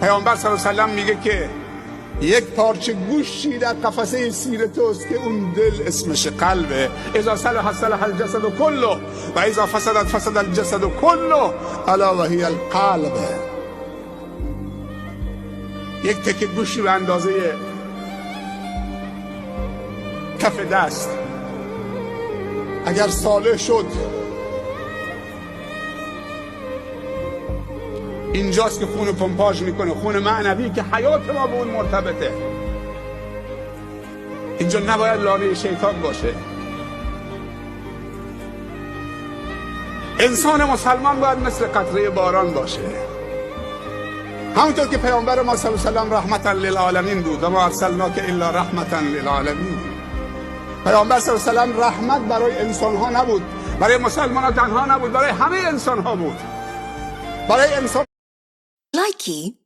پیامبر صلی الله علیه و سلم میگه که یک پارچه گوشتی در قفسه سینه توست که اون دل اسمش قلبه. اذا صلح صلح الجسد كله و اذا فسدت فسد الجسد كله الا و هي القلب. یک تکه گوشتی به اندازه کف دست اگر صالح شد، اینجاست که خون پمپاژ میکنه، خون معنوی که حیات ما به اون مرتبطه. اینجا نباید لانه شیطان باشه. انسان مسلمان باید مثل قطره باران باشه، همونطور که پیامبر ما صلی الله علیه و سلم رحمتا للعالمین بود و ما ارسلناک الا رحمتا للعالمین. پیامبر صلی الله علیه و سلم رحمت برای انسان ها نبود، برای مسلمان ها تنها نبود، برای همه انسان ها بود، برای انسان Likey.